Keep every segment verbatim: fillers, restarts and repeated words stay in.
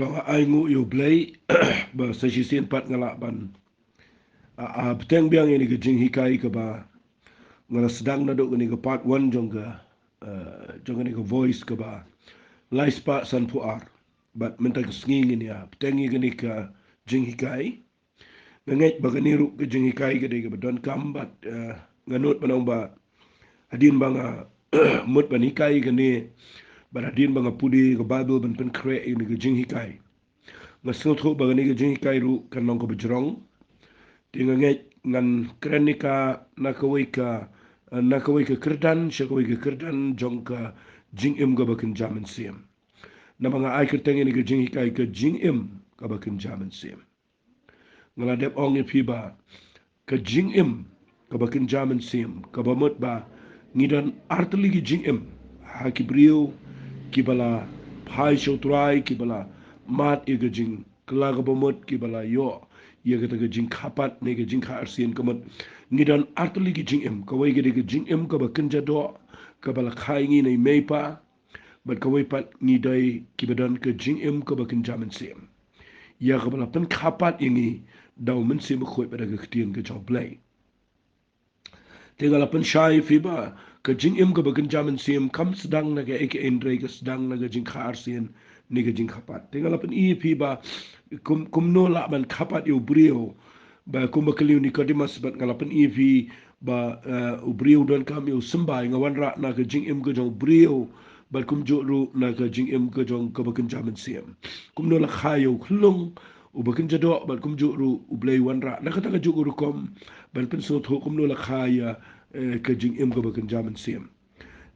Nga ai nguh ïa U Blei ba sa shisien pat nga lah ban, ah, ah, bteng biang ïa kane ka jinghikai kaba nga la sdang naduh kane ka part one jong ka, ah, jong kane ka voice kaba lai spah sanphew ar. Bad mynta ka sngi ngin ïa bteng ïa kane ka jinghikai. Nga ngeit ba kane ruh ka jinghikai ka dei kaba donkam bad, eh, nga nud ban ong ba hadien ba nga mut ban hikai kane bad hadien ba nga pule ka Baibl ban pynkhreh ïa kane ka jinghikai, nga sngewthuh ba kane ka jinghikai ruh kan long kaba jrong. Te nga ngeit ngan kren ïa ka na kawei ka, eh, na kawei ka kyrdan sha kawei ka kyrdan jong ka jingim kaba kynja mynsiem. Namar nga ai kyrteng ïa kane ka jinghikai ka jingim kaba kynja mynsiem. Nga la dep ong ïa phi ba ka jingim kaba kynja mynsiem kaba mut ba ngi don artylli ki jingim ha ki briew kiba la phai sha U Trai, kiba la mad ïa ka jingkylla kaba mut, kiba la ïoh ïa kata ka jingkha pat ne ka jingkha arsien ka mut. Ngi don artylli ki jingim, kawei ka dei ka jingim kaba kynja doh kaba la kha ïa ngi na i mei i pa, bad kawei pat ngi dei kiba don ka jingim kaba kynja mynsiem, ïa kaba la pynkha pat ïa ngi da U Mynsiem Bakhuid bad da ka ktien ka jong U Blei. Te nga la pynshai ïa phi ba ka jingim kaba kynja mynsiem kam sdang na kaei kaei, hynrei ka sdang na ka jingkha arsien ne ka jingkha pat. Te nga la pyni ïa phi ba kum, kumno lah ban kha pat ïa u briew, ba kumba kylli u Nicodemus, bad nga la pyni ïa phi ba, eh, u briew donkam ïa u symbai. Nga wanrah na ka jingim ka jong u briew bad kumjuh ruh na ka jingim ka jong kaba kynja mynsiem. Kumno la kha ïa u khyllung uba kynja doh bad kumjuh ruh U Blei wanrah na kata kajuh ka rukom ban pynsngewthuh kumno la kha ïa, eh, ka jingim kaba kynja mynsiem.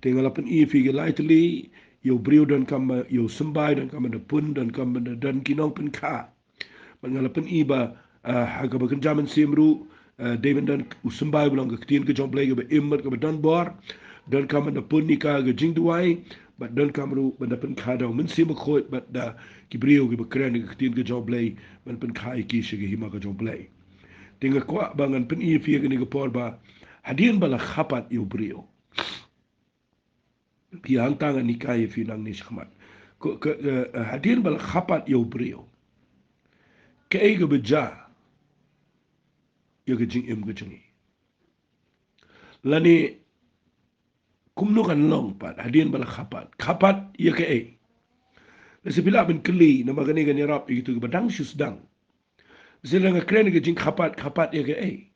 Te nga la pyni ïa phi ki lai tylli, ïa u briew donkam, ïa u symbai donkam ban da pun, donkam ban da don ki nongpynkha. Bad nga la pyni ba, ah, ha kaba kynja mynsiem ruh, ah, dei ban don u symbai uba long ka ktien ka jong U Blei kaba im bad kaba don bor. Donkam ban da pun ïa ka ka jingduwai, bad donkam ruh ban da pynkha da U Mynsiem Bakhuid bad da ki briew kiba kren ïa ka ktien ka jong U Blei, ban pynkha ïa ki sha ka hima ka jong U Blei. Te nga kwah ba ngan pyni ïa phi ha kane ka por ba hadien ba la kha pat ïa u briew, phi, hangta ngan hikai ïa phi nangne shakhmat. Ko, ka, ka, eh, hadien ba la kha pat ïa u briew, kaei kaba jia ïa ka jingim ka jong ngi? Lane kumno kan long pat hadien ba la kha pat? Kha pat ïa kaei? Lehse phi lah ban kylli, namar kane kan ïarap ïa kito kiba dang shu sdang. Lehse lada nga kren ïa ka jingkha pat, kha pat ïa kaei?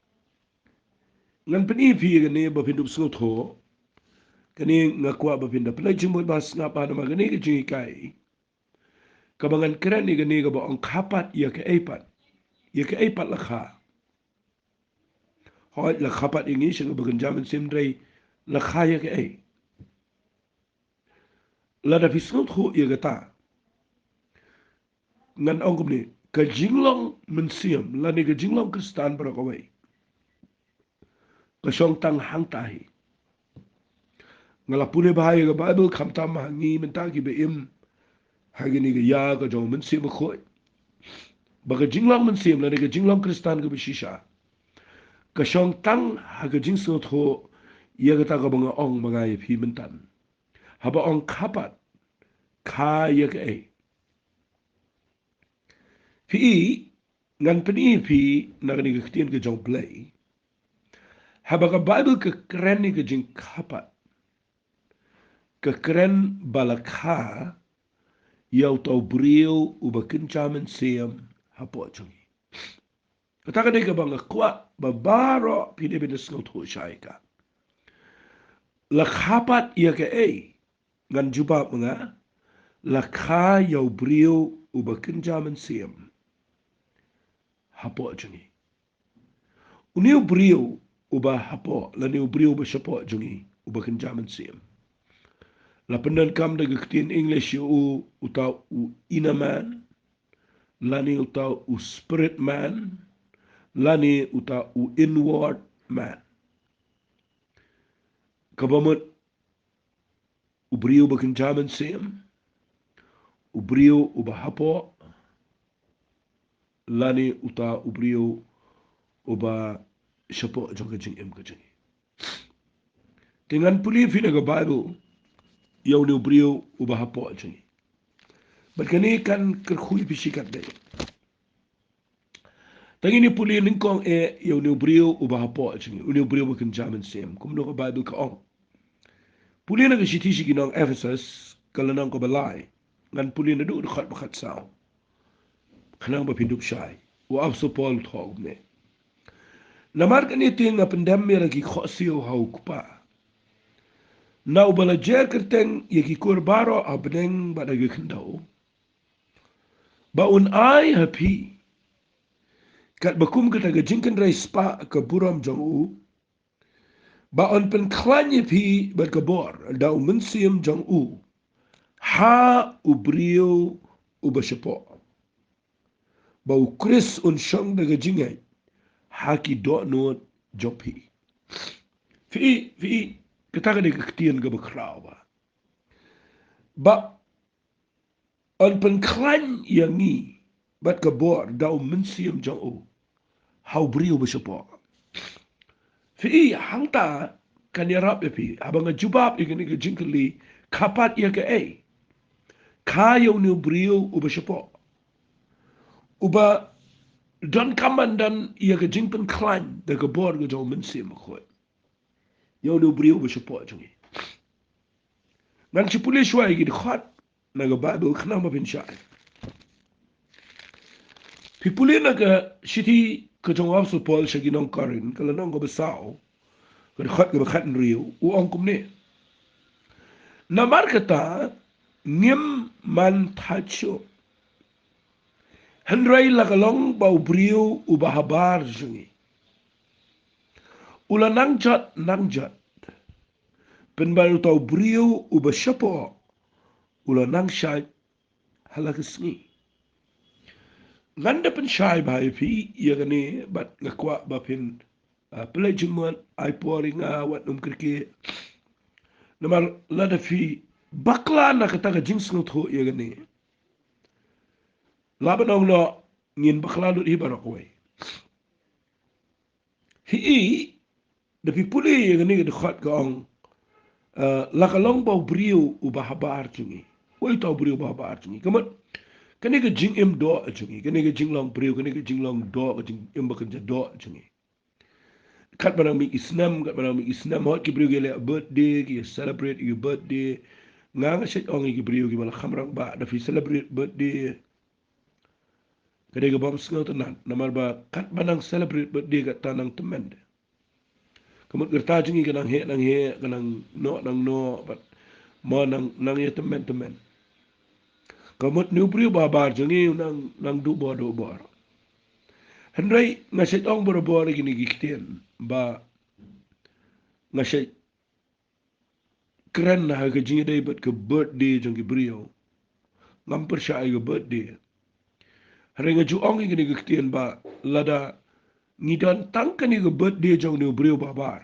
Ngan pyni ïa phi ïa kane ba phin dup sngewthuh. Kane nga kwah ba phin da pynleit jingmut ba sngap bha, namar kane ka jinghikai kaba ngan kren ïa kane kaba ong kha pat ïa kaei pat? Ïa kaei pat la kha? Hooid, la kha pat ïa ngi sha kaba kynja mynsiem, hynrei la kha ïa kaei? Lada phi sngewthuh ïa kata, ngan ong kumne, ka jinglong mynsiem lane ka jinglong Khristan baroh kawei ka shong tang hangta hi. Nga la pule bha ïa ka Baibl, khamtam ha ngi mynta kiba im ha kine ki ïa ka jong u Mynsiem Bakhuid, ba ka jinglong mynsiem lane ka jinglong Khristan kaba shisha ka shong tang ha ka jingsngewthuh ïa kata kaba nga ong ma nga ïa phi mynta. Haba ong kha pat, kha ïa kaei? Phi i, ngan pyni ïa phi na kane ka ktien ka jong U Blei. Haba ka Baibl ka kren ïa ka jingkha pat, ka kren ba la kha ïa uta u briew uba kynja mynsiem hapoh jong ngi. Kata ka dei kaba nga kwah ba baroh phi dei ban da sngewthuh shai ïa ka. La kha pat ïa kaei? Ngan jubab ma nga, la kha ïa u briew uba kynja mynsiem hapoh jong ngi. Une u briew uba hapoh lane u briew uba shapoh jong ngi uba kynja mynsiem, la pyndonkam da ka ktien English ïa u, uta u inner man, lane uta u spirit man, lane uta u inward man. Kaba mut u briew uba kynja mynsiem, u briew uba hapoh, lane uta u briew uba shapoh jong ka jingim ka jong ngi. Te ngan pule ïa phi na ka Baibl ïa une u briew uba hapoh jong ngi. Bad kane kan kyrkhu ïa phi shikatdei. Tang ngin ïa pule nyngkong eh ïa une u briew uba hapoh jong ngi, une u briew uba kynja mynsiem. Kumno ka Baibl ka ong. Pule na ka shithi sha ki nong Ephesus, ka lynnong kaba lai. Ngan pule naduh dkhot ba khatsaw. Khnang ba phin dup shai. U Apostol Paul u thoh kumne. Namar kane te nga pyndem ïa la ki khohsiew ha u Kpa, na uba la jer kyrteng ïa ki kur baroh ha bneng bad ha ki khyndew, ba un ai ha phi katba kum kata ka jingkynrei spah ka burom jong u, ba un pynkhlaiñ ïa phi bad ka bor da u Mynsiem jong u ha u briew uba shapoh, ba u Khrist un shong da ka jingngeit ha ki dohnud jong phi. Phi, phi, kata ka dei ka ktien kaba khraw ba, ba un pynkhlaiñ ïa ngi bad ka bor da u Mynsiem jong u ha u briew uba shapoh. Phi, hangta kan ïarap ïa phi haba nga jubab ïa kane ka jingkylli, kha pat ïa kaei? Kha ïa une u briew uba shapoh, uba donkam ban don ïa ka jingpynkhlaiñ da ka bor ka jong u Mynsiem Bakhuid. Ïa une u briew uba shapoh jong ngi. Ngan shu pule shuwa ïa ki dkhot na ka Baibl khnang ba phin shai. Phi pule na ka shithi ka jong u Apostol Paul sha ki nong Korinth, ka lynnong kaba saw, ka dkhot kaba khathynriew, u ong kumne. Namar kata ngim man thait shuh. Hynrei la ka long ba u briew uba habar jong ngi u la nang jot nang jot, pynban uta u briew uba shapoh u la nang shait ha la ka sngi. Ngan da pynshai bha ïa phi ïa kane bad nga kwah ba phin, ah, pynleit jingmut, ai por ïa nga wat nym kyrkieh. Namar lada phi bakla na kata ka jingsngewthuh ïa kane, la ban ong noh ngin bakla lut hi baroh kawei. Hi i, da phi pule ïa kane ka dkhot ka ong, eh, la ka long ba u briew uba habar jong ngi. Uei uta u briew uba habar jong ngi? Ka mut kane ka jingim doh jong ngi, kane ka jinglong briew, kane ka jinglong doh, ka jingim ba kynja doh jong ngi. Katba nang mih ki snem, katba nang mih ki snem, hooid ki briew ki leh birthday, ki celebrate ki birthday. Nga nga shait ong ïa ki briew kiba la kham rangbah, da phi celebrate birthday, ka dei kaba ym sngewtynnat, namar ba katba nang celebrate birthday kata nang tymmen de. Ka mut ka rta jong ngi ka nang heh nang heh, ka nang noh nang noh, bad mo nang, nang ïa tymmen tymmen. Ka mut une u briew uba habar jong ngi u nang, nang duh bor duh bor. Hynrei nga shait ong barabor ïa kine ki ktien ba nga shait kren ha ka jingïadei bad ka birthday jong ki briew. Ngam pyrshah ïa ka birthday. Hynrei nga ju ong ïa kane ka ktien ba lada ngi don tang kane ka birthday jong une u briew uba habar,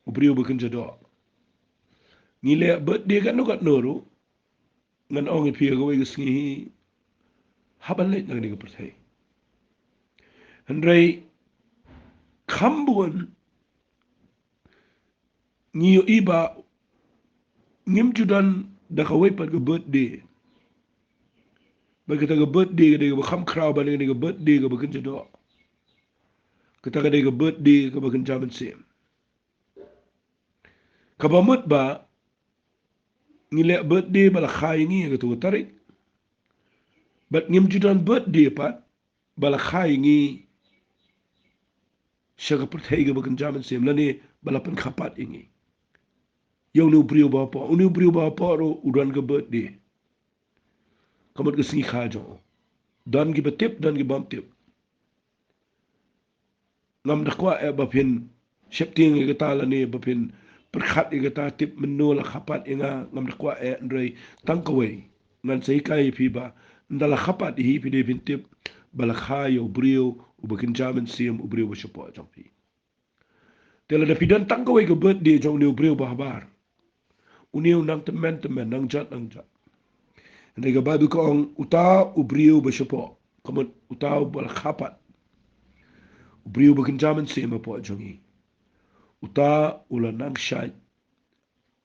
u briew uba kynja doh, ngi leh birthday katno katno ruh, ngan ong ïa phi ïa kawei ka sngi hi hap ban leit na kane ka pyrthei. Hynrei kham bun ngi ïohi ba ngim ju don da kawei pat ka birthday. Bad kata ka birthday ka dei kaba kham khraw ban ïa kane ka birthday kaba kynja doh. Kata ka dei ka birthday kaba kynja mynsiem. Kaba mut ba ngi leh birthday ba la kha ïa ngi ha kato ka tarik. Bad ngim ju don birthday pat ba la kha ïa ngi sha ka pyrthei kaba kynja mynsiem, lane ba la pynkha pat ïa ngi ïa une u briew uba hapoh. Une u briew uba hapoh ruh u don ka birthday. Ka mut ka sngi kha jong u. Don kiba tip, don kiba ym tip. Ngam da kwah eh ba phin sheptieng ïa kata lane ba phin pyrkhat ïa kata, tip mynno la kha pat ïa nga, ngam da kwah eh, hynrei tang kawei ngan sa hikai ïa phi ba ynda la kha pat ïa phi, phi dei phin tip ba la kha ïa u briew uba kynja mynsiem, u briew uba shapoh jong phi. Te lada phi don tang kawei ka birthday jong une u briew uba habar, une u nang tymmen tymmen, nang jot nang jot. Hynrei ka Baibl ka ong uta u briew uba shapoh, ka mut uta uba la kha pat, u briew uba kynja mynsiem hapoh jong ngi, uta u la nang shait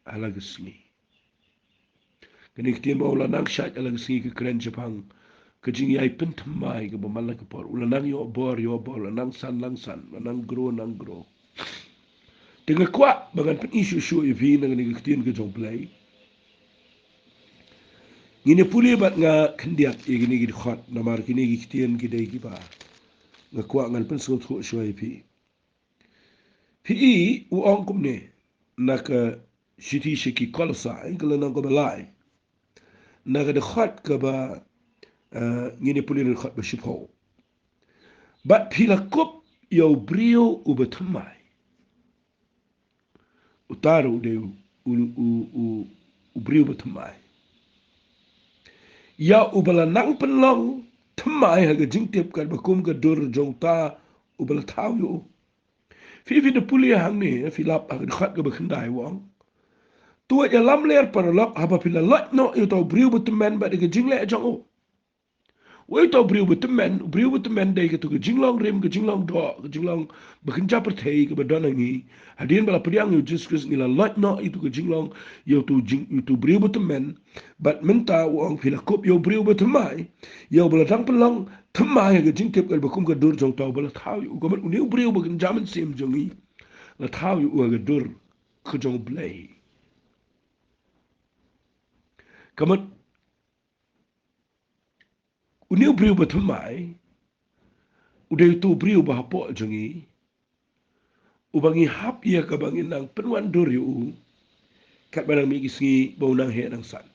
ha la ka sngi. Kane ka ktien ba u la nang shait ha la ka sngi ka kren shaphang ka jingïai pynthymmai kaba man la ka por. U la nang ïoh bor, ïoh bor, u la nang san, nang san, u la nang grow, nang grow. Te nga kwah ba ngan pyni shuh shuh ïa phi na kane ka ktien ka jong U Blei. Ngin ïa pule bad nga khyndiat ïa kine ki dkhot namar kine ki ktien ki dei kiba nga kwah ngan pynsngewthuh shuwa ïa phi. Phi i u ong kumne na ka shithi sha ki Kolossai ka lynnong kaba lai, na ka dkhot kaba, eh, ngin ïa pule na ka dkhot ba shiphew. Bad phi la kup ïa u briew uba thymmai. Uta ruh u dei u, u, u, u, u briew ba thymmai. Ïa uba la nang pynlong thymmai ha ka jingtip katba kum ka dur jong uta uba la thaw ïa u. Phi, phi da pule hangne, phi lap ha ka dkhot kaba khyndai u ong. To wat ïalam ler paralok haba phi la loit noh ïa uta u briew ba tymmen bad ïa ka jingleh jong u. Wei uta u briew ba tymmen, u briew ba tymmen dei kato ka jinglong rim, ka jinglong doh, ka jinglong ba kynja pyrthei kaba don ha ngi. Hadien ba la pdiang ïa u Jisu Khrist ngi la loit noh ïa uto ka jinglong, ïa uto jing, ïa uto u briew ba tymmen. Bad mynta u ong phi la kup ïa u briew ba thymmai, ïa uba la dang pynlong thymmai ha ka jingtip katba kum ka dur jong uta uba la thaw ïa u. Ka mut une u briew ba kynja mynsiem jong ngi la thaw ïa u ha ka dur ka jong U Blei. Ka mut une u briew ba thymmai u dei uto u briew ba hapoh jong ngi, uba ngi hap ïa ka ba ngin nang pynwandur ïa u katba nang mih ki sngi ba u nang heh nang san.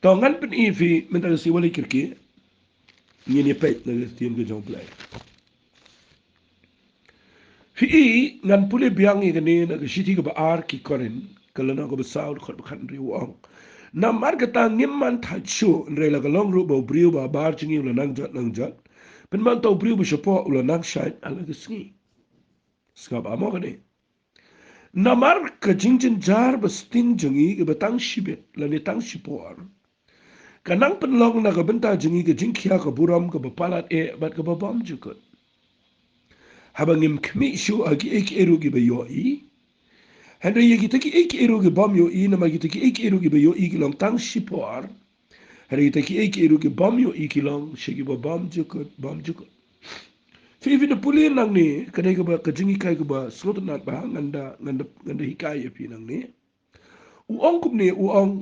To ngan pyni ïa phi mynta ka sngi wat la kyrkieh ngin ïa peit na ka ktien ka jong U Blei. Phi i ngan pule biang ïa kane na ka shithi kaba ar ki Korinth ka lynnong kaba saw dkhot ba khathynriew u ong. Namar kata ngim man thait shuh hynrei la ka long ruh ba u briew ba habar jong ngi u la nang jot nang jot. Pynban uta u briew ba shapoh u la nang shait ha la ka sngi. Sngap amo kane. Namar ka jingjynjar ba sting jong ngi kaba tang shibit lane tang shipor ka nang pynlong na ka bynta jong ngi ka jingkhia ka burom kaba palat eh bad kaba bymjukut. Haba ngim khmih shuh ha kiei kiei ruh kiba ïohi. Hynrei ïa kita kiei kiei ruh ki bym ïohi namar kita kiei kiei ruh kiba ïohi ki long tang shipor. Hynrei kita kiei kiei ruh ki bym ïohi ki long sha kiba bymjukut, bymjukut. Phi, phi da pule nangne ka dei kaba ka jinghikai kaba sngewtynnat ba ngan da, ngan da, ngan da hikai ïa phi nangne. U ong kumne, u ong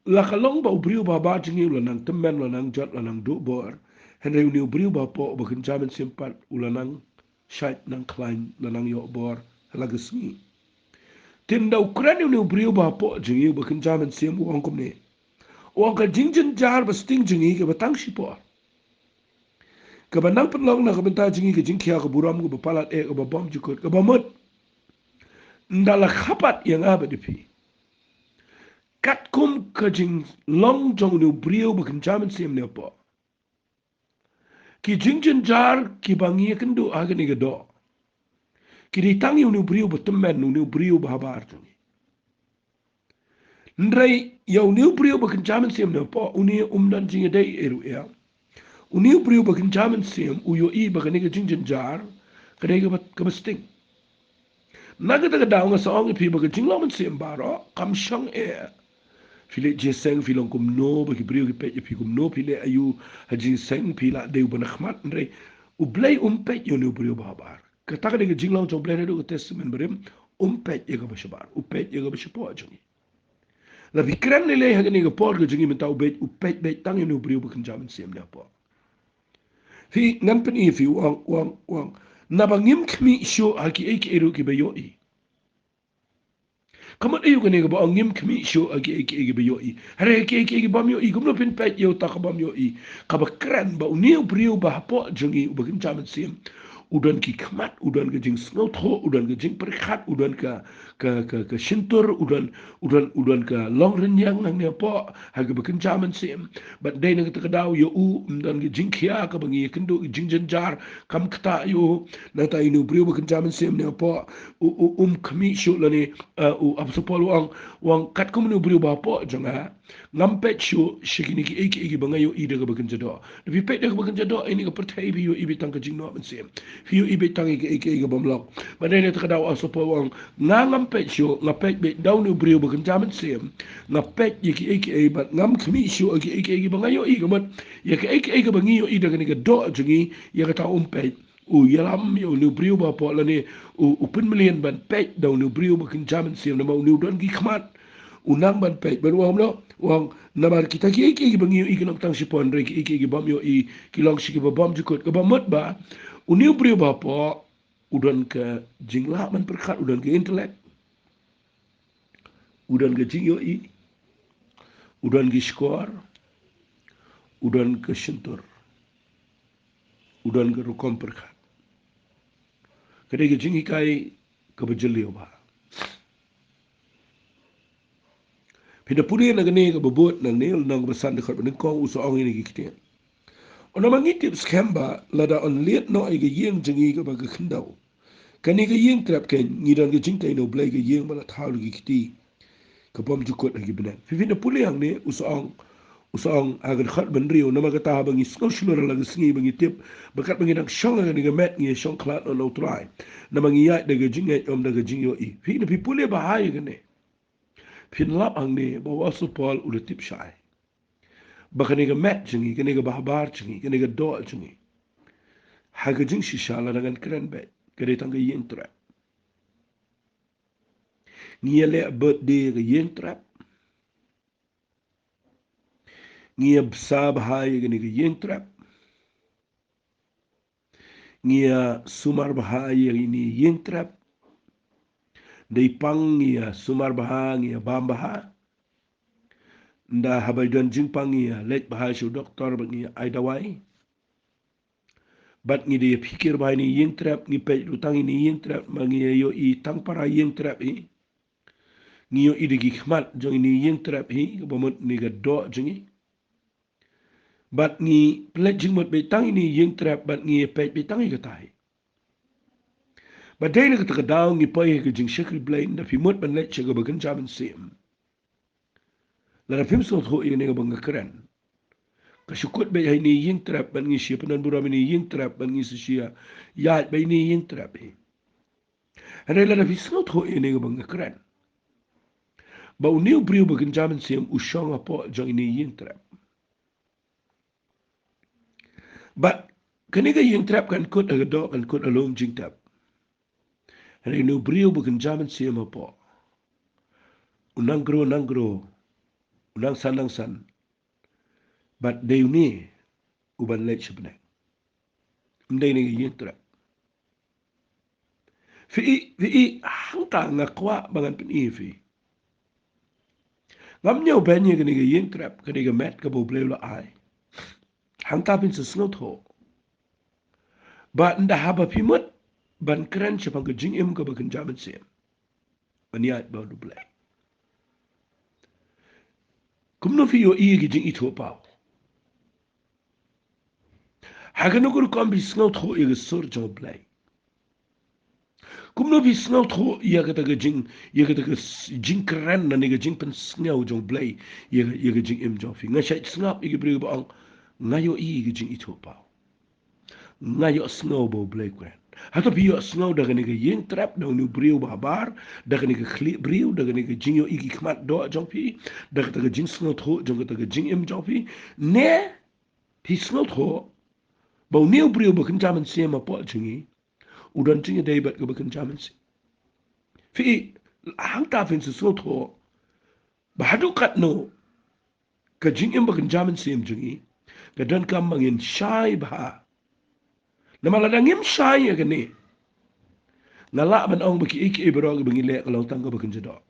la ka long ba u briew ba habar jong ngi u la nang tymmen, la nang jot, la nang duh bor. Hynrei une u briew ba hapoh uba kynja mynsiem pat u la nang shait nang khlaiñ, la nang ïoh bor ha la ka sngi. Te ynda u kren ïa une u briew ba hapoh jong ngi uba kynja mynsiem u ong kumne. U ong ka jingjynjar ba sting jong ngi kaba tang shipor kaba nang pynlong na ka bynta jong ngi ka jingkhia ka burom kaba palat eh kaba bymjukut kaba mut. Ynda la kha pat ïa nga bad ïa phi katkum ka jinglong jong une u briew ba kynja mynsiem ne hapoh. Ki jingjynjar kiba ngi ïakynduh ha kane ka doh ki dei tang ïa une u briew ba tymmen, une u briew ba habar jong ngi. Hynrei ïa une u briew ba kynja mynsiem ne hapoh une um don jingïadei ei ruh ïa. Une u briew ba kynja mynsiem u ïohi ba kane ka jingjynjar ka dei kaba, kaba sting. Na kata ka daw nga sa ong ïa phi ba ka jinglong mynsiem baroh kam shong eh. Phi leh jingïaseng phi long kumno, ba ki briew ki peit ïa phi kumno, phi leh aïu ha jingïaseng, phi lah dei uba na khmat, hynrei U Blei um peit ïa une u briew ba habar. Kata ka dei ka jinglong jong U Blei naduh ka Testament Barim, um peit ïa kaba shabar, u peit ïa kaba shapoh jong ngi. La phi kren lei lei ha kane ka por ka jong ngi mynta u peit, u peit beit tang ïa une u briew ba kynja mynsiem ne hapoh. Phi, ngan pyni ïa phi u ong, u ong, u ong. Naba ngim khmih shuh ha kiei kiei ruh kiba ïohi. Ka mut aïu kane kaba ong ngim khmih shuh ha kiei kiei kiba ïohi? Hynrei ha kiei kiei ki bym ïohi kumno phin peit ïa uta ka bym ïohi? Kaba kren ba une u briew ba hapoh jong ngi uba kynja mynsiem u don ki khmat, u don ka jingsngewthuh, u don ka jingpyrkhat, u don ka, ka, ka, ka shyntur, u don, u don, u don ka long rynïeng hangne hapoh ha kaba kynja mynsiem. Bad dei na kata ka daw ïa u um don ka jingkhia kaba ngi ïakynduh ka jingjynjar kam ktah ïa u. Nangta ïa une u briew ba kynja mynsiem ne hapoh u, u, um khmih shuh lane, eh, u Apostol Paul u ong, u ong katkum une u briew ba hapoh jong nga ngam peit shuh sha kine kiei kiei kiba nga ïohi da kaba kynja doh. Da phi peit da kaba kynja doh ïa kane ka pyrthei phi ïohi beit tang ka jingnoh mynsiem. Phi ïohi beit tang ïa kiei kiei ki bym long. Bad dei na kata ka daw u Apostle Paul u ong, nga ngam peit shuh, nga peit beit da une u briew ba kynja mynsiem. Nga peit ïa kiei kiei bad ngam khmih shuh ïa kiei kiei kiba nga ïohi. Ka mut ïa kiei kiei kiba ngi ïohi da kane ka doh jong ngi, ïa kata um peit. U ïalam ïa une u briew ba hapoh lane u, u pynmlien ban peit da une u briew ba kynja mynsiem, namar une u don ki khmat. U nang ban peit, bad u ong kumno, u ong, namar kita kiei kiei kiba ngi ïohi ki long tang shipon, hynrei kiei kiei ki bym ïohi ki long sha kiba bymjukut. Kaba mut ba une u briew ba hapoh u don ka jinglah ban pyrkhat, u don ka intellect, u don ka jingïohi, u don ki shkor, u don ka shyntur, u don ka rukom pyrkhat. Ka dei ka jinghikai kaba jylliew bha. Phi da pule na kane kaba bud, na kane lynnong kaba san, dkhot ba nyngkong, u sa ong ïa kine ki ktien. U ong, namar ngi tip skhem ba lada yn leit noh ïa ka ïing jong ngi kaba ka khyndew, kane ka ïing trep, kan ngi don ka jingtei na U Blei, ka ïing ba la thaw da ki kti ka bymjukut ha ki bneng. Phi, phi da pule hangne, u sa ong, u sa ong ha ka dkhot ba hynriew, namar kata haba ngi sngew shlur ha la ka sngi ba ngi tip ba katba ngi dang shong ha kane ka met ngi shong khlad noh na U Trai, namar ngi ïaid da ka jingngeit, ym da ka jingïohi. Phi, phi pule bha ha ïa kane. Phin lap hangne ba u Apostle Paul u da tip shai ba kane ka met jong ngi, kane kaba habar jong ngi, kane ka doh jong ngi, ha ka jingshisha lada ngan kren beit, ka dei tang ka ïing trep. Ngi ïaleh birthday ha ka ïing trep. Ngi ïabsa bha ïa kane ka ïing trep. Ngi ïasumar bha ïa ine i ïing trep. Dei pang ngi ïasumar bha, ngi ïabam bha. Ynda haba don jingpang ngi ïaleit bha sha u doktor bad ngi ïa ai dawai. Bad ngi dei ïapyrkhat bha ine i ïing trep, ngi peit ruh tang ine i ïing trep, ma ngi ïa ïohi tang para ïing trep hi. Ngi ïohi da ki khmat jong ine i ïing trep hi, kaba mut ine ka doh jong ngi. Bad ngi pynleit jingmut beit tang ine i ïing trep, bad ngi ïa peit beit tang ïa kata hi. Bad dei na kata ka daw ngi poi ha ka jingshakri Blei, ynda phi mut ban leit sha kaba kynja mynsiem, lada phim sngewthuh ïa kane kaba nga kren, ka shu kut beit ha ine i ïing trep, bad ngi shu ïa pyndon burom ine i ïing trep, bad ngi shu ïa ïaid beit ine i ïing trep hi. Hynrei lada phi sngewthuh ïa kane kaba nga kren, ba une u briew ba kynja mynsiem u shong hapoh jong ine i ïing trep. Bad kane ka ïing trep kan kut ha ka doh, kan kut ha lum jingtep. Hynrei une u briew ba kynja mynsiem hapoh, u nang grow, nang grow, u nang san, nang san. Bad dei une uban leit sha bneng. Ym dei ine i ïing trep. Phi i, phi i, hangta nga kwah ba ngan pyni ïa phi. Ngam ñiew ban ïa kane ka ïing trep, kane ka met kaba U Blei u la ai. Hangta phin sa sngewthuh ba ynda haba phi mut ban kren shaphang ka jingim kaba kynja mynsiem, ban ïaid bad U Blei, kumno phi ïohi ïa ka jingithuhpaw? Ha kano ka rukom phi sngewthuh ïa ka sur jong U Blei? Kumno phi sngewthuh ïa kata ka jing, ïa kata ka s-, jingkren lane ka jingpynsngew jong U Blei ïa, ïa ka jingim jong phi? Nga shait sngap ïa ki briew ba ong, nga ïohi ïa ka jingithuhpaw. Nga ïohsngew ba U Blei u kren. Hato phi ïohsngew da kane ka ïing trep, da une u briew ba habar, da kane ka khlieh briew, da kane ka jingïohi ki khmat doh jong phi, da kata ka jingsngewthuh jong kata ka jingim jong phi? Ne phi sngewthuh ba une u briew ba kynja mynsiem hapoh jong ngi u don jingïadei bad kaba kynja mynsiem? Phi i, hangta phin sa sngewthuh ba haduh katno ka jingim ba kynja mynsiem jong ngi ka donkam ba ngin shai bha. Namar lada ngim shai ïa kane, nga lah ban ong ba kiei kiei baroh kiba ngi leh ka long tang kaba kynja doh.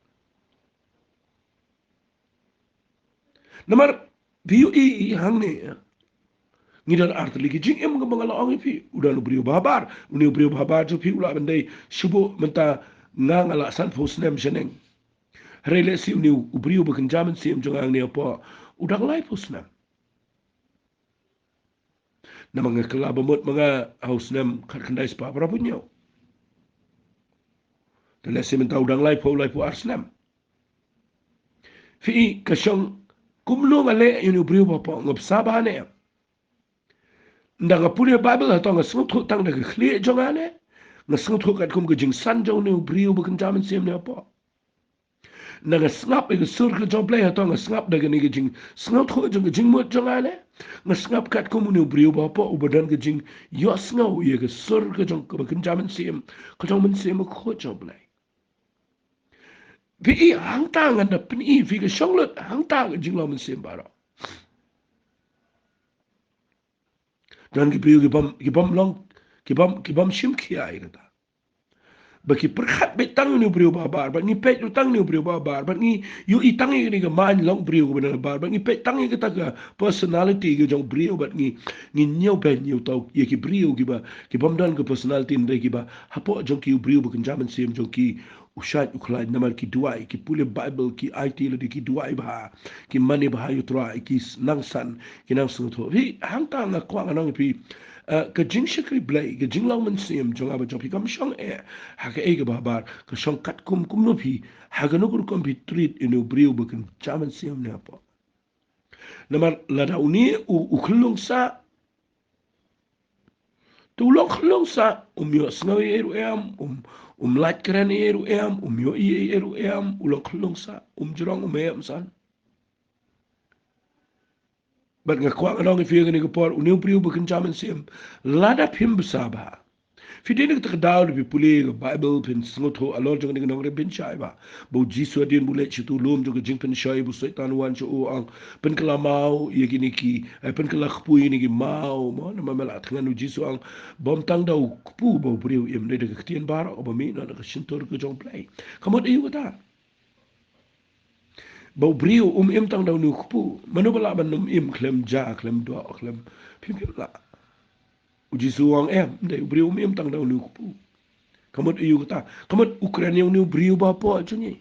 Namar phi ïohi hangne, ngi don artylli ki jingim kaba nga la ong ïa phi. U don u briew ba habar, une u briew ba habar jong phi u lah ban dei shu buh mynta nga, nga la sanphew snem shaneng. Hynrei lehse une u briew ba kynja mynsiem jong nga hangne hapoh u dang laiphew snem. Namar nga kylla ba mut ma nga ha u snem khatkhyndai spah phra phew hynñiew. Te lehse mynta u dang laiphew, laiphew ar snem. Phi i, ka shong kumno nga leh ïa une u briew ba hapoh, nga bsa bha ne em? Nda nga pule Baibl hato nga sngewthuh tang da ka khlieh jong nga ne? Nga sngewthuh katkum ka jingsan jong une u briew ba kynja mynsiem ne hapoh? Nda nga sngap ïa ka sur ka jong Blei hato nga sngap da kane ka jingsngewthuh jong ka jingmut jong nga ne? Nga sngap katkum une u briew ba hapoh uba don ka jingïohsngew ïa ka sur ka jong kaba kynja mynsiem, ka jong Mynsiem Bakhuid jong Blei. Phi i hangta ngan da pyni phi ka shong lut hangta ka jinglong mynsiem baroh. Don ki briew ki bym, ki bym long, ki bym, ki bym shim khia ïa kata. Ba ki pyrkhat beit tang ïa une u briew ba habar, bad ngi peit ruh tang ïa une u briew ba habar, bad ngi ïohi tang ïa kane ka main long briew kaba don habar, bad ngi peit tang ïa kata ka personality ka jong briew, bad ngi, ngi ñiew beit ñiew tau ïa ki briew kiba, ki bym don ka personality, hynrei kiba hapoh jong ki u briew ba kynja mynsiem jong ki u shait u khlaiñ namar ki duwai, ki pule Baibl, ki aiti lade, ki duwai bha, ki mane bha ïa u Trai, ki s-, nang san, ki nang sngewthuh. Phi, hangta nga kwah ngan ong ïa phi, eh, ka jingshakri Blei, ka jinglong mynsiem jong nga bad jong phi kam shong eh ha kaei kaba habar, ka shong katkum kumno phi, ha kano ka rukom phi treat ïa une u briew ba kynja mynsiem ne hapoh. Namar lada une u, u khyllung sah, te u long khyllung sah, um ïohsngew ei ei ruh em, um, um lait kren ei ei ruh em, um ïohi ei ei ruh em, u long khyllung sah, um jrong, um heh, um san. Bad nga kwah ngan ong ïa phi ha kane ka por, une u briew ba kynja mynsiem, lada phim bsa bha, phi dei na kata ka daw da phi pule ka Baibl, phin sngewthuh halor jong kane ka nongrim, phin shai bha ba u Jisu hadien ba u leit sha uta u lum jong ka jingpynshoi ba u Soitan u wan sha u, u ong, pynkylla maw ïa kine ki, eh, pynkylla kpu ïa kine ki maw, mo, namar me la thngan u Jisu u ong, bym tang da u kpu ba u briew im, hynrei da ka ktien baroh kaba mih na ka shyntur ka jong U Blei. Ka mut aïu kata? Ba u briew um im tang da une u kpu. Mano ba lah ban ym im khlem ja, khlem doh, khlem, phim, phim lah. U Jisu u ong em, ym dei, u briew um im tang da une u kpu. Ka mut aïu kata? Ka mut u kren ïa une u briew ba hapoh jong ngi.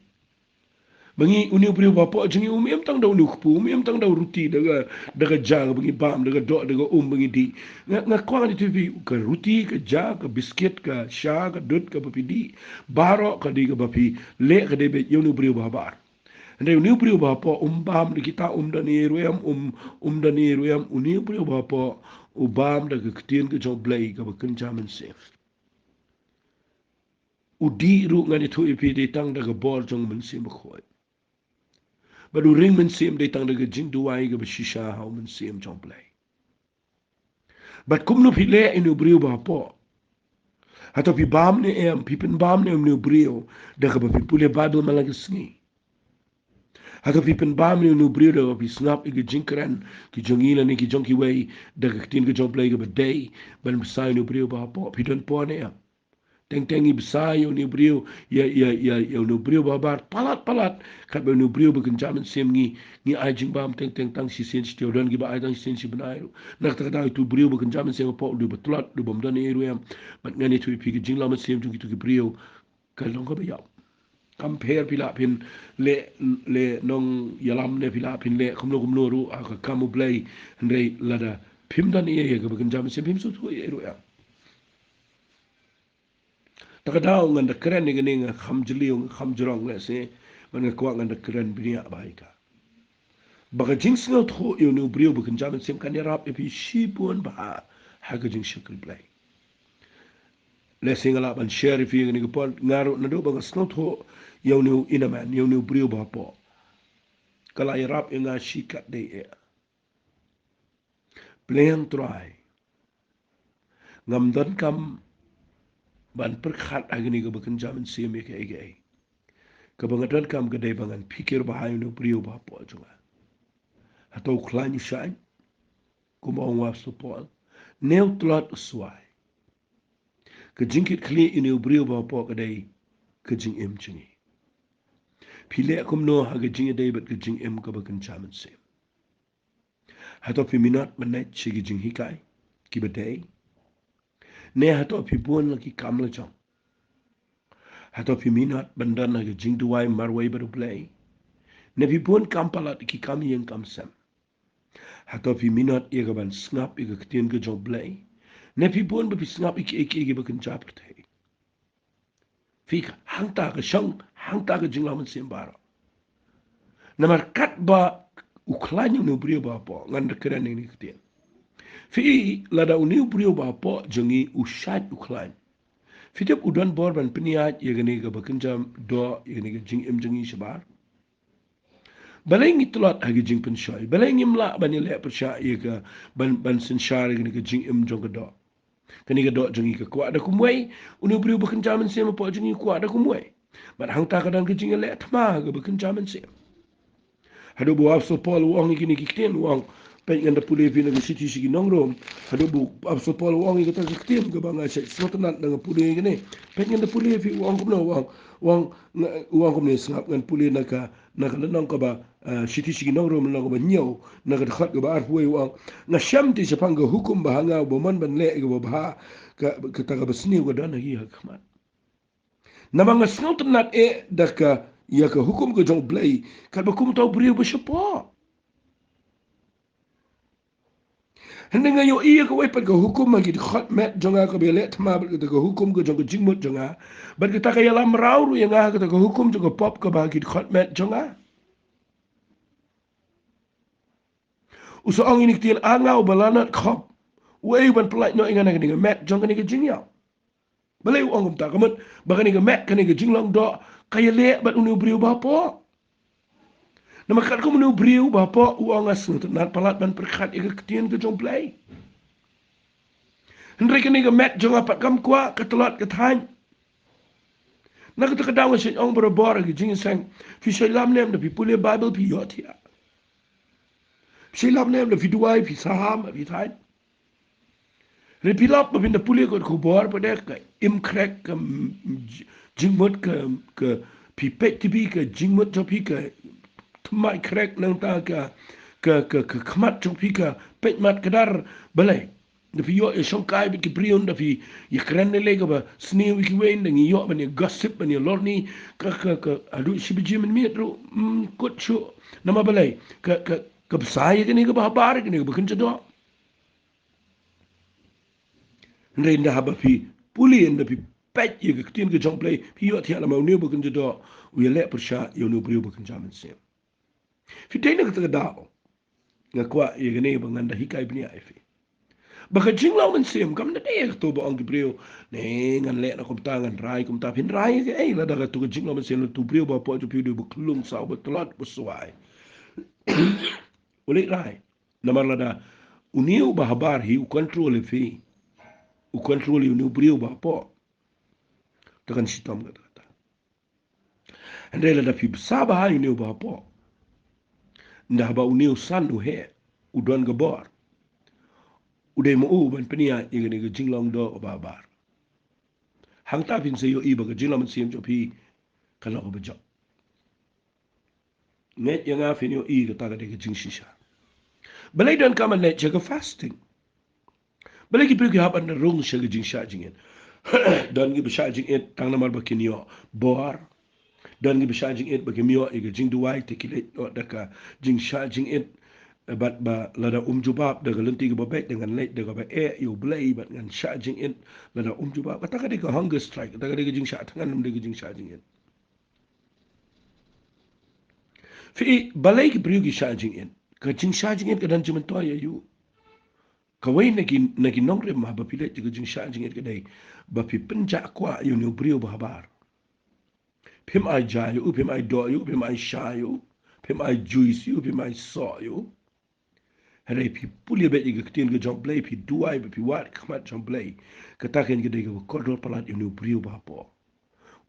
Ba ngi, une u briew ba hapoh jong ngi um im tang da une u kpu, um im tang da u ruti, da ka, da ka ja kaba ngi bam, da ka doh, da ka um ba ngi dih. Nga, nga kwah ngan ïathuh ïa phi, ka ruti, ka ja, ka biskit, ka sha, ka dud, kaba phi dih, baroh ka dei kaba phi leh ka dei beit ïa une u briew ba habar. Hynrei une u briew ba hapoh um bam da kita, um don ei ei ruh em, um, um don ei ei ruh em, une u briew ba hapoh u bam da ka ktien ka jong U Blei kaba kynja mynsiem. U dih ruh, ngan ïathuh ïa phi, dei tang da ka bor jong u Mynsiem Bakhuid. Bad u ring mynsiem dei tang da ka jingduwai kaba shisha ha u Mynsiem jong U Blei. Bad kumno phi leh ïa une u briew ba hapoh? Hato phi bam ne em, phi pynbam ne em ïa une u briew da kaba phi pule Baibl man la ka sngi? Hato phi pynbam ne em ïa une u briew da kaba phi sngap ïa ki jingkren ki jong ngi lane ki jong kiwei, da ka ktien ka jong U Blei kaba dei ban bsa ïa une u briew ba hapoh? Phi don por ne em? Teng teng ngi bsa ïa une u briew, ïa, ïa, ïa, ïa une u briew ba habar palat palat, katba une u briew ba kynja mynsiem ngi, ngi ai jingbam teng teng tang shisien shi taïew, don kiba ai tang shisien shi bnai ruh. Na kata ka daw utu u briew ba kynja mynsiem hapoh u dei uba tlot, u dei uba ym don ei ei ruh em. Bad ngan ïathuh ïa phi, ka jinglong mynsiem jong kito ki briew ka long kaba ïap. Kam pher phi lah phin leh, leh nongïalam ne phi lah phin leh kumno kumno ruh ha ka kam U Blei, hynrei lada phim don ei ei ïa kaba kynja mynsiem, phim sngewthuh ei ei ruh em. Ta ka daw ngan da kren ïa kane, nga kham jylliew, nga kham jrong lehse, bad nga kwah ngan da kren bniah bha ïa ka. Ba ka jingsngewthuh ïa une u briew ba kynja mynsiem kan ïarap ïa phi shibun bha ha ka jingshakri Blei. Lehse nga lah ban share ïa phi ïa kane ka por, nga ruh naduh ba nga sngewthuh ïa une u Inaman, ïa une u briew ba hapoh, ka la ïarap ïa nga shikatdei eh. Blei ah Trai, ngam donkam ban pyrkhat ha kane kaba kynja mynsiem ïa kaei kaei. Kaba nga donkam ka dei ba ngan phikir bha ïa une u briew ba hapoh jong nga. Hato u khlaiñ u shaiñ kumba ong u Apostol Paul, ne u tlot u swai? Ka jingkitkhlieh ïa une u briew ba hapoh ka dei ka jingim jong ngi. Phi leh kumno ha ka jingïadei bad ka jingim kaba kynja mynsiem? Hato phi minot ban leit sha ki jinghikai kiba dei? Ne hato phi bun la ki kam lajong? Hato phi minot ban don ha ka jingduwai marwei bad U Blei? Ne phi bun kam palat ki kam ïing kam sem? Hato phi minot ïa ka ban sngap ïa ka ktien ka jong U Blei? Ne phi bun ba phi sngap ïa kiei kiei kiba kynja pyrthei? Phi, hangta ka shong, hangta ka jinglong mynsiem baroh. Namar katba u khlaiñ ïa une u briew ba hapoh, ngan da kren ïa kane ka ktien. Phi i, lada une u briew ba hapoh jong ngi u shait u khlaiñ, phi tip u don bor ban pynïaid ïa kane kaba kynja doh, ïa kane ka jingim jong ngi shabar? Balei ngi tlot ha ka jingpynshoi? Balei ngim lah ban ïaleh pyrshah ïa ka, ban, ban synshar ïa kane ka jingim jong ka doh? Kane ka doh jong ngi ka kwah da kumwei, une u briew ba kynja mynsiem hapoh jong ngi u kwah da kumwei. Bad hangta ka don ka jingïaleh thma kaba kynja mynsiem. Haduh ba u Apostol Paul u ong ïa kine ki ktien, u ong, peit ngan da pule phi na ka shithi sha ki nong Rom. Haduh ba u Apostol Paul u ong ïa kata ka ktien kaba nga shait sngewtynnat da nga pule ïa kane. Peit ngan da pule phi, u ong kumno, u ong, u ong, nga, u ong kumne, sngap, ngan pule na ka, na ka lynnong kaba, eh, shithi sha ki nong Rom, lynnong kaba hynñiew, na ka dkhot kaba arphew wei, u ong, nga shem te shaphang ka hukum ba ha nga uba mon ban leh ïa kaba bha, ka, kata kaba sniew ka don ha ki ha khmat. Namar nga sngewtynnat eh da ka, ïa ka hukum ka jong U Blei, katba kum uta u briew ba shapoh. Hynrei nga ïohi ïa kawei pat ka hukum ha ki dkhot met jong nga kaba ïaleh thma bad kata ka hukum ka jong ka jingmut jong nga. Bad kata ka ïalam mraw ruh ïa nga ha kata ka hukum jong ka pop kaba ha ki dkhot met jong nga. U sa ong ïa kine ki ktien, A nga uba lanot khop, uei uban pyllait noh ïa nga na kane ka met jong kane ka jingïap? Balei u ong kumta? Ka mut ba kane ka met, kane ka jinglong doh, ka ïaleh bad une u briew ba hapoh. Namar katkum une u briew ba hapoh, u ong, nga sngewtynnat palat ban pyrkhat ïa ka ktien ka jong U Blei. Hynrei kane ka met jong nga pat kam kwah, ka tlot ka thaiñ. Na kata ka daw nga shait ong barabor ha ki jingïaseng, phi shait lam ne em da phi pule Baibl phi ïohthiah? Phi shait lam ne em da phi duwai, phi saham, phi thait? Hynrei phi lap ba phin da pule ka khubor pat de ka im khrek, ka, mm, j-, jingmut ka, ka phi peit TV ka jingmut jong phi ka thymmai khrek, nangta ka, ka, ka, ka khmat jong phi ka peit mat ka dar. Balei? Da phi ïoh ïa shongkai bad ki briew, da phi ïa kren lei lei kaba sniew ïa kiwei, da ngi ïoh ban ïa gossip, ban ïa lorni, ka, ka, ka, haduh shi baje mynmiet ruh, mm, kut shuh. Namar balei? Ka, ka, ka bsa ïa kane kaba habar, kane kaba kynja doh. Hynrei ynda haba phi pule, ynda phi peit ïa ka ktien ka jong U Blei, phi ïohthiah namar une uba kynja doh u ïaleh pyrshah ïa une u briew ba kynja mynsiem. Phi dei na kata ka daw nga kwah ïa kane ba ngan da hikai bniah ïa phi. Ba ka jinglong mynsiem kam da dei ïa kato ba ong ki briew, ne ngan leh na kumta, ngan rai kumta. Phin rai ïa kaei lada kato ka jinglong mynsiem, lada uto u briew ba hapoh jong phi u dei uba khlung saw, uba tlot, uba swai? U leit rai. Namar lada une uba habar hi u control ïa phi, u control ïa une u briew ba hapoh, te kan shitom katta katta. Hynrei lada phi bsa bha ïa une uba hapoh, ynda haba une u san u heh, u don ka bor, u dei ma u ban pynïaid ïa kane ka jinglong doh kaba habar. Hangta phin sa ïohi ba ka jinglong mynsiem jong phi kan long kaba jop. Ngeit ïa nga, phin ïohi kata ka dei ka jingshisha. Balei donkam ban leit sha ka fasting? Balei ki briew ki hap ban rung sha ka jingshah jingit? Don kiba shah jingit tang namar ba kin ïoh bor. Don kiba shah jingit ba kim ïoh ïa ka jingduwai, te ki leit noh da ka jingshah jingit. Bad ba lada um jubab da ka lynti kaba beit, te ngan leit da kaba eh ïa U Blei bad ngan shah jingit. Lada um jubab, kata ka dei ka hunger strike, kata ka dei ka jingshah thngan, ym dei ka jingshah jingit. Phi i, balei ki briew ki shah jingit? Ka jingshah jingit ka don jingmyntoi ïa u. Kawei na ki, na ki nongrim haba phi leit ïa ka jingshah jingit ka dei ba phi pynjah kwah ïa une u briew ba habar. Phim ai ja ïa u, phim ai doh ïa u, phim ai sha ïa u, phim ai juice ïa u, phim ai soh ïa u. Hynrei phi pule beit ïa ka ktien ka jong U Blei, phi duwai bad phi wad khmat jong U Blei. Kata kein ka dei kaba kordor palat ïa une u briew ba hapoh.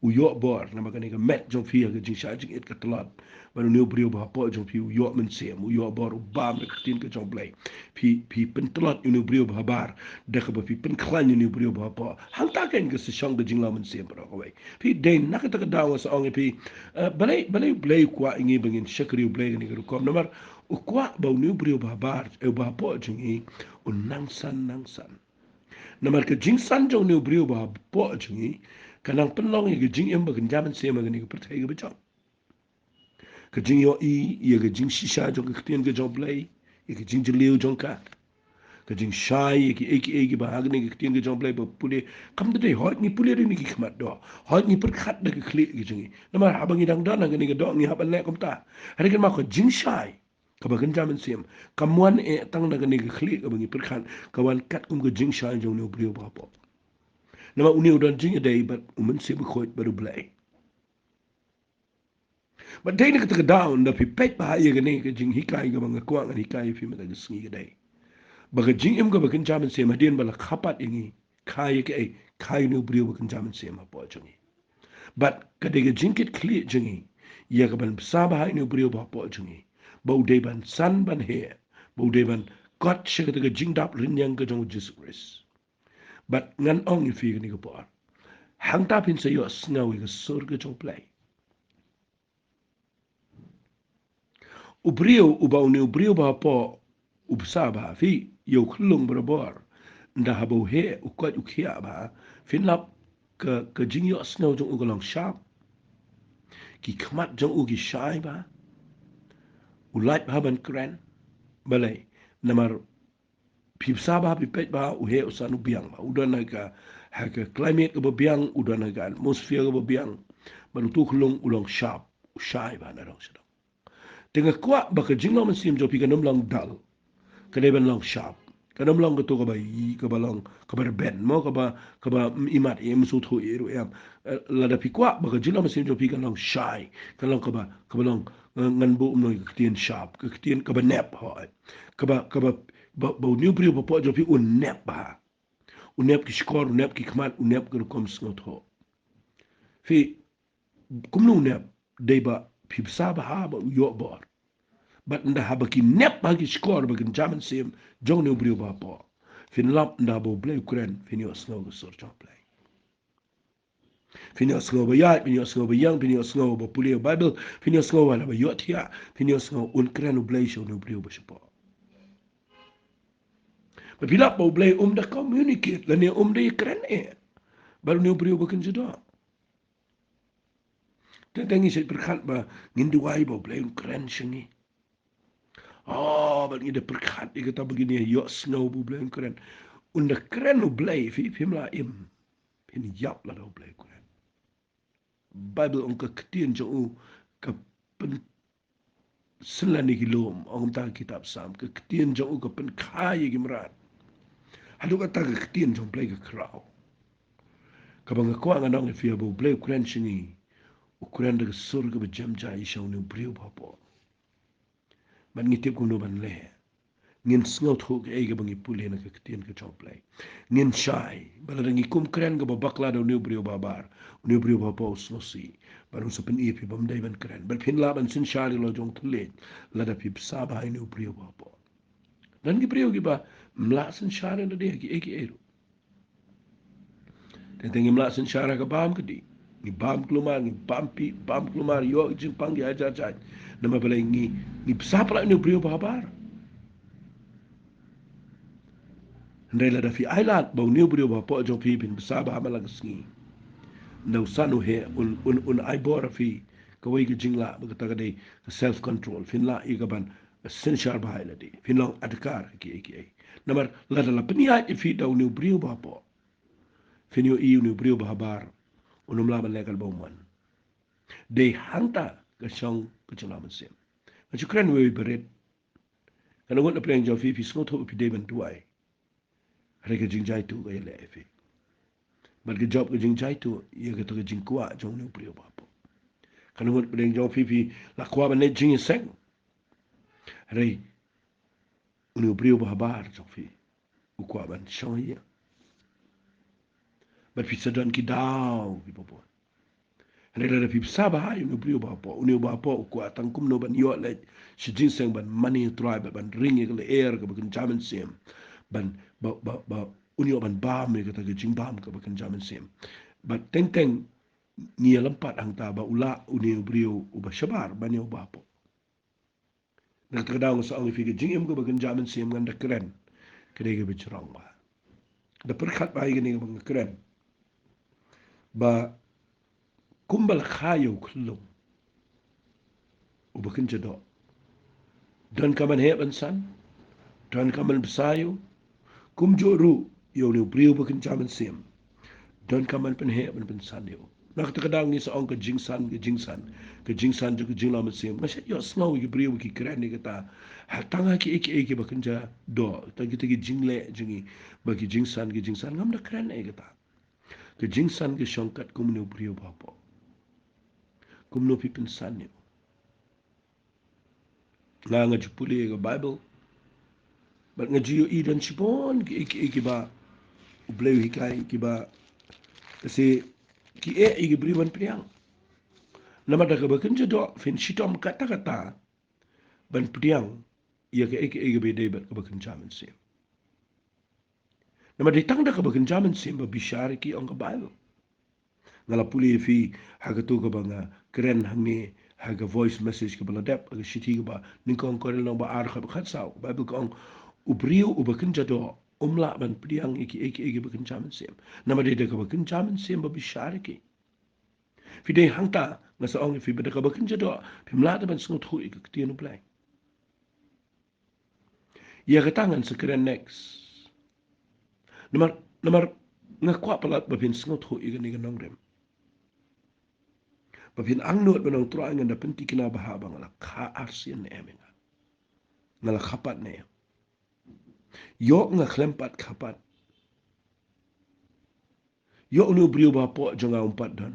U ïoh bor namar kane ka met jong phi ha ka jingshah jingit ka tlot. Bad une u briew ba hapoh jong phi u ïoh mynsiem, u ïoh bor, u bam da ka ktien ka jong U Blei. Phi, phi pyntlot ïa une u briew ba habar da kaba phi pynkhlaiñ ïa une u briew ba hapoh. Hangta kein ka sa shong ka jinglong mynsiem baroh kawei. Phi dei na kata ka daw nga sa ong ïa phi, eh, balei, balei U Blei u kwah ïa ngi ba ngin shakri U Blei kane ka rukom? Namar u kwah ba une u briew ba habar, eh, ba hapoh jong ngi un nang san nang san. Namar ka jingsan jong une u briew ba hapoh jong ngi ka nang pynlong ïa ka jingim ba kynja mynsiem ha kane ka pyrthei kaba jop. Ka jingïohi ïa ka jingshisha jong ka ktien ka jong U Blei, ïa ka jingjylliew jong ka. Ka jingshai ïa kiei kiei kiba ha kane ka ktien ka jong U Blei ba pule. Kam da dei, hooid ngi pule ruh ïa kine ki khmat doh, hooid ngi pyrkhat da ka khlieh ka jong ngi. Namar haba ngi dang don ha kane ka doh ngi hap ban leh kumta. Hynrei kynmaw, ka jingshai kaba kynja mynsiem. Kam wan eh tang na kane ka khlieh kaba ngi pyrkhat, ka wan katkum ka jingshai jong une u briew ba hapoh. Namar une u don jingïadei bad u Mynsiem Bakhuid bad U Blei. Bad dei na kata ka daw, ynda phi peit bha ïa kane ka jinghikai kaba nga kwah ngan hikai ïa phi mynta ka sngi ka dei ba ka jingim kaba kynja mynsiem hadien ba la kha pat ïa ngi, kha ïa kaei? Kha ïa une u briew ba kynja mynsiem hapoh jong ngi. Bad ka dei ka jingkitkhlieh jong ngi ïa kaban bsa bha ïa une u briew ba hapoh jong ngi, ba u dei ban san ban heh, ba u dei ban kot sha kata ka jingdap rynïeng ka jong U Jisu Khrist. Bad ngan ong ïa phi kane ka por, hangta phin sa ïohsngew ïa ka sur ka jong U Blei. U briew uba, une u briew ba hapoh u bsa bha, phi, ïa u khyllung barabor, ynda haba u heh, u koit, u khiah bha, phin lap ka, ka jingïohsngew jong u ka long sharp. Ki khmat jong u ki shai bha. U lait bha ban kren. Balei? Namar phi bsa bha, phi peit bha, u heh u san u biang bha. U don ha ka, ha ka climate kaba biang, u don ha ka atmosphere kaba biang. Bad utu u khyllung u long sharp, u shai bha na dong sha dong. Te nga kwah ba ka jinglong mynsiem jong phi kan ym long dull. Ka dei ban long sharp. Kan ym long kato kaba i, kaba long, kaba rben mo, kaba, kaba, mm, imat em, sngewthuh eh ruh em. Eh, lada phi kwah ba ka jinglong mynsiem jong phi kan long shai, kan long kaba, kaba long, eh, ngan buh kumno, ka ktien sharp, ka ktien kaba nep, hooid. Kaba, kaba, ba, ba une u briew ba hapoh jong phi un nep bha. Un nep ki shkor, un nep ki khmat, un nep ka rukom sngewthuh. Phi, kumno u nep? Dei ba phi bsa bha ba u ïoh bor. Bad ynda haba ki nep bha ki shkor ba kynja mynsiem jong une u briew ba hapoh, phin lap ynda haba U Blei u kren, phin ïohsngew ka sur jong U Blei. Phin ïohsngew ba ïaid, phin ïohsngew ba ïeng, phin ïohsngew ba pule Baibl, phin ïohsngew ba la ba ïohthiah, phin ïohsngew un kren U Blei sha une u briew ba shapoh. Ba phi lap ba U Blei um da communicate, lane um da ïakren eh bad une u briew ba kynja doh. Teng teng ngi shait pyrkhat ba ngin duwai ba U Blei un kren sha ngi. Oh, bad ngi da pyrkhat ïa kata ba ngin ïohsngew ba U Blei un kren. Un da kren U Blei, phi, phim lah im. Phin ïap lada U Blei u kren. Baibl ong ka ktien jong u ka pyn synlan ïa ki lum, ong kumta ka kitab Salm, ka ktien jong u ka pynkha ïa ki mrad. Haduh katta ka ktien jong U Blei ka khraw. Kaba nga kwah ngan ong ïa phi, haba U Blei u kren sha ngi, u kren da ka sur kaba jem jai sha une u briew ba hapoh. Bad ngi tip kumno ban leh. Ngin sngewthuh kaei kaba ngi pule na ka ktien ka jong U Blei. Ngin shai ba lada ngi kum kren kaba bakla da une u briew ba habar, une u briew ba hapoh u sngewsih. Bad un sa pyni ïa phi ba ym dei ban kren. Bad phin lah ban synshar ïa la jong thylliej lada phi bsa bha ïa une u briew ba hapoh. Don ki briew kiba ym lah synshar ïa lade ha kiei kiei ruh. Teng teng ngim lah synshar ha ka bam ka dih. Ngi bam kulmar, ngi bam pih, bam kulmar, ïoh ki jingpang ki ai jait jait. Namar balei? Ngi, ngi bsa palat ïa une u briew ba habar. Hynrei lada phi ailad ba une u briew ba hapoh jong phi phin bsa bha man la ka sngi, ynda u san u heh un, un, un ai bor ha phi, kawei ka jinglah ba kata ka dei ka self control. Phin lah ïa kaban synshar bha ïa lade. Phin long adkar kiei kiei. Namar lada la pynïaid ïa phi da une u briew ba hapoh, phin ïohi une u briew ba habar un ym lah ban leh kat ba u mon. Dei hangta ka shong ka jinglong mynsiem. Nga shu kren wei wei ba rit. Kan ngut na pdeng jong phi, phi sngewthuh ba phi dei ban duwai. Hynrei ka jingjaituh ka ïaleh ïa phi. Bad ka jop ka jingjaituh ïa kata ka jingkwah jong une u briew ba hapoh. Kan ngut na pdeng jong phi, phi la kwah ban leit jingïaseng. Hynrei une u briew ba habar jong phi u kwah ban shong ha ïing. Bad phi sa don ki daw kiba bun. Hynrei lada phi bsa bha ïa une u briew ba hapoh, une u ba hapoh u kwah tang kumno ban ïoh leit sha jingïaseng ban mane ïa U Trai bad ban ring ïa ka lyer kaba kynja mynsiem. Ban, ba, ba, ba un ïoh ban bam ïa kata ka jingbam kaba kynja mynsiem. Bad teng teng ngi ïalam pat hangta ba u lah une u briew uba shabar ban ïa u ba hapoh. Na kata ka daw nga sa ong ïa phi, ka jingim kaba kynja mynsiem ngan da kren ka dei kaba jrong bha. Da pyrkhat bha ïa kane kaba nga kren, ba kumba la kha ïa u khyllung uba kynja doh, donkam ban heh ban san, donkam ban bsa ïa u. Kumjuh ruh ïa une u briew ba kynja mynsiem, donkam ban pynheh ban pynsan ïa u. Na kata ka daw ngi sa ong ka jingsan, ka jingsan, ka jingsan jong ka jinglong mynsiem. Nga shait ïohsngew ïa ki briew ba ki kren ïa kata. Ha tang ha kiei kiei kiba kynja doh, tang kita ki jingleh jong ngi ba ki jingsan, ki jingsan. Ngam da kren ïa kata. Ka jingsan ka shongkat kumno u briew ba hapoh. Kumno phi pynsan ïa u. Nga, nga ju pule ka Bible. Bad nga ju ïohi don shibun ki, ki, kiba U Blei u hikai, kiba, kasi, ki eh ïa ki briew ban pdiang. Namar da kaba kynja doh phin shitom katta katta ban pdiang ïa kaei kaei kaba ïadei bad kaba kynja mynsiem. Namar dei tang da kaba kynja mynsiem ba bishar ïa ki, ong ka Bible. Nga la pule ïa phi ha kato kaba nga kren hangne ha ka voice message kaba la dep ha ka shithi kaba nyngkong Korinth lynnong ba ar, khat ba khatsaw. Bible ka ong, u briew uba kynja doh um lah ban pdiang ïa kiei kiei kiba kynja mynsiem. Namar dei da kaba kynja mynsiem ba bishar ïa ki. Phi dei hangta, nga sa ong ïa phi ba da kaba kynja doh phim lah te ban sngewthuh ïa ka ktien U Blei. Ïa kata ngan sa kren next. Namar, namar nga kwah palat ba phin sngewthuh ïa kane ka nongrim. Ba phin angnud ba nong Trai, ngan da pynthikna bha ba nga la kha arsien ne em ïa nga. Nga la kha pat ne em. Ïoh nga khlem pat kha pat. Ïoh une u briew ba hapoh jong nga um pat don.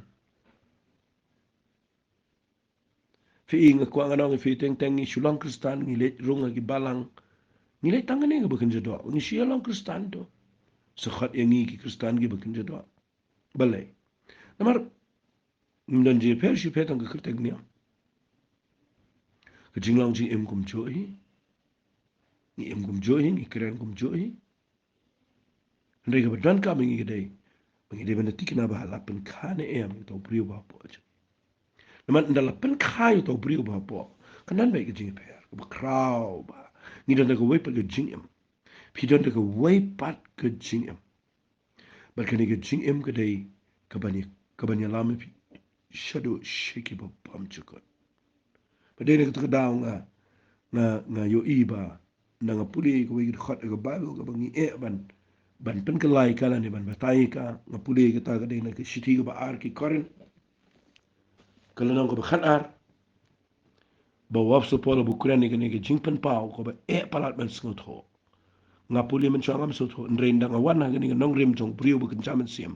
Phi i, nga kwah ngan ong ïa phi, teng teng ngi shu long Khristan, ngi leit rung ha ki balang. Ngi leit tang kane kaba kynja doh, ngi shu ïa long Khristan to. Sa khot ïa ngi ki Khristan kiba kynja doh. Balei? Namar ngim don jingpher shu pher tang ka kyrteng niam. Ka jinglong jingim kumjuh hi. Ngi im kumjuh hi, ngi kren kumjuh hi. Hynrei kaba donkam ïa ngi ka dei ba ngi dei ban da thikna ba la pynkha ne em ïa uta u briew ba hapoh jong ngi. Namar ynda la pynkha ïa uta u briew ba hapoh, kan don beit ka jingpher kaba khraw ba ngi don da kawei pat ka jingim. Phi don da kawei pat ka jingim. Bad kane ka jingim ka dei kaban ïa, kaban ïalam ïa phi shaduh sha kiba bymjukut. Bad dei na kata ka daw nga, nga, nga ïohi ba ynda nga pule kawei ka dkhot ha ka Bible kaba ngi eh ban, ban pynkylla ïa ka lane ban batai ïa ka, nga pule kata ka dei na ka shithi kaba ar ki Korinth, ka lynnong kaba khat ar. Ba u apostol Paul u kren ïa kane ka jingpynpaw kaba eh palat ban sngewthuh. Nga pule mynshuwa ngam sngewthuh, hynrei ynda nga wan ha kane ka nongrim jong u briew ba kynja mynsiem,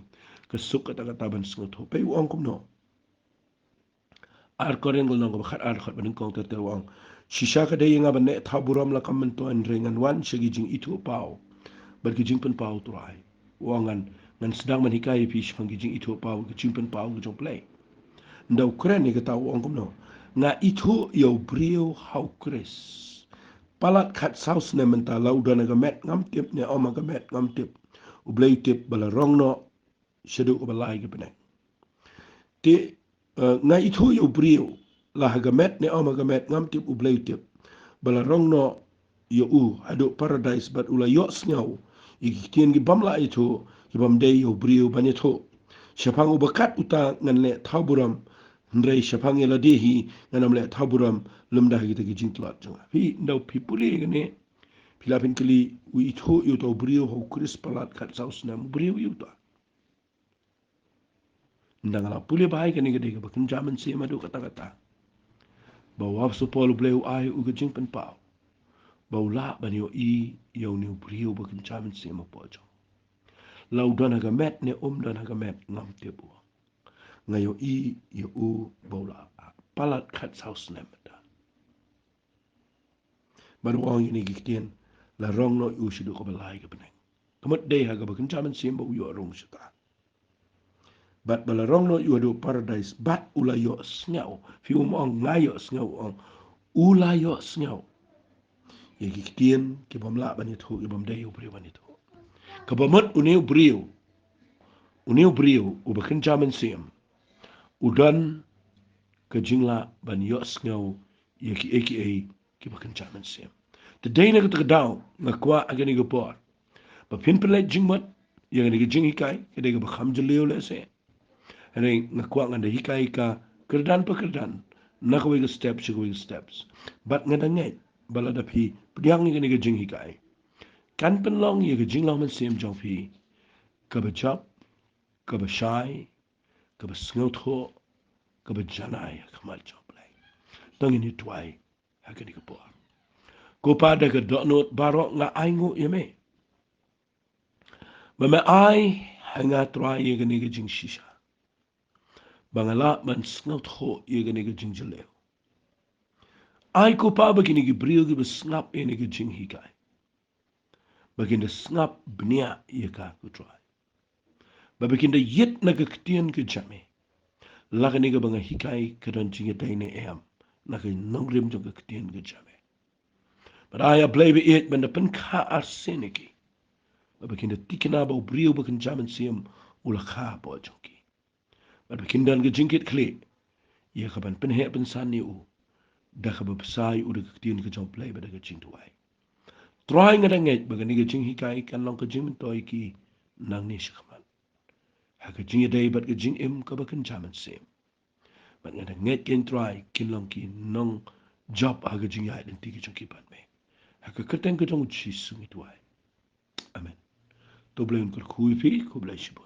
ka suk katta katta ban sngewthuh. Peit u ong kumno. Ar Korinth lynnong kaba khat ar, dkhot ba nyngkong ter ter, u ong, shisha ka dei ïa nga ban neh thaw burom la kam myntoi, hynrei ngan wan sha ki jingithuhpaw bad ki jingpynpaw u Trai. U ong, ngan, ngan sdang ban hikai ïa phi shaphang ki jingithuhpaw, ki jingpynpaw ki jong U Blei. Ynda u kren ïa kata u ong kumno. Nga ithuh ïa u briew ha u Khrist palat khatsaw snem mynta, la u don ha ka met ngam tip, ne ym ha ka met ngam tip, U Blei u tip, ba la rong noh shaduh kaba lai ka bneng. Te, eh, nga ithuh ïa u briew, la ha ka met ne ym ha ka met ngam tip, U Blei u tip, ba la rong noh ïa u haduh paradais bad u la ïohsngew ïa ki ktien ki bym lah ithuh, ki bym dei ïa u briew ban ithuh. Shaphang uba kat uta ngan leh thaw burom, hynrei shaphang ïa lade hi ngan ym leh thaw burom lymda ha kita ki jingtlot jong nga. Phi, ynda phi pule ïa kane, phi lah phin kylli, u ithuh ïa uta u briew ha u Khrist palat khatsaw snem, u briew ïa uta. Ynda nga la pule bha ïa kane ka dei kaba kynja mynsiem haduh katta katta. Ba u apostol Paul, U Blei u ai u ka jingpynpaw ba u lah ban ïohi ïa une u briew ba kynja mynsiem hapoh jong. La u don ha ka met ne um don ha ka met ngam tip, u ong. Nga ïohi ïa u ba u la palat khatsaw snem mynta. Bad u ong ïa kine ki ktien, la rong noh ïa u shaduh kaba lai ka bneng. Ka mut dei ha kaba kynja mynsiem ba u ïoh rung shata. Bad ba la rong noh ïa u haduh paradais bad u la ïohsngew. Phi, um ong nga ïohsngew, u ong u la ïohsngew ïa ki ktien ki bym lah ban ithuh, ki bym dei ïa u briew ban ithuh. Kaba mut une u briew, une u briew uba kynja mynsiem, u don ka jinglah ban ïohsngew ïa kiei kiei kiba kynja mynsiem. Te dei na kata ka daw nga kwah ha kane ka por ba phin pynleit jingmut ïa kane ka jinghikai, ka dei kaba kham jylliew lehse. Hynrei nga kwah ngan da hikai ka kyrdan pa kyrdan, na kawei ka step sha kawei ka steps. Bad nga da ngeit ba lada phi pdiang ïa kane ka jinghikai, kan pynlong ïa ka jinglong mynsiem jong phi kaba jop, kaba shai, kaba sngewthuh, kaba janai ha khmat jong U Blei. To ngin ïa duwai ha kane ka por. Ko Pa, da ka dohnud baroh nga ainguh ïa me ba me ai ha nga, Trai, ïa kane ka jingshisha ba nga lah ban sngewthuh ïa kane ka jingjylliew. Ai ko Pa ba kine ki briew kiba sngap ïa kane ka jinghikai, ba kin da sngap bniah ïa ka, ko Trai, ba, ba kin da ïit na ka ktien ka jong me. La kane kaba nga hikai ka don jingïadei ne em na ka nongrim jong ka ktien ka jong me. Bad ai, A Blei ba ïeit, ban da pynkha arsien ïa ki, ba, ba kin da tikna ba u briew ba kynja mynsiem u la kha hapoh jong ki, bad ba kin don ka jingkitkhlieh ïa ka ban pynheh pynsan ïa u da kaba bsa ïa u da ka ktien ka jong U Blei bad da ka jingduwai. Trai, nga da ngeit ba kane ka jinghikai kan long ka jingmyntoi ïa ki nangne shakhmat, ha ka jingïadei bad ka jingim kaba kynja mynsiem. Bad nga da ngeit, ko Trai, kin long ki nongjop ha ka jingïaid lynti ka jong ki bad me. Ha ka kyrteng ka jong U Jisu ngi duwai. Amen. To U Blei un kyrkhu ïa phi, khublei shibun.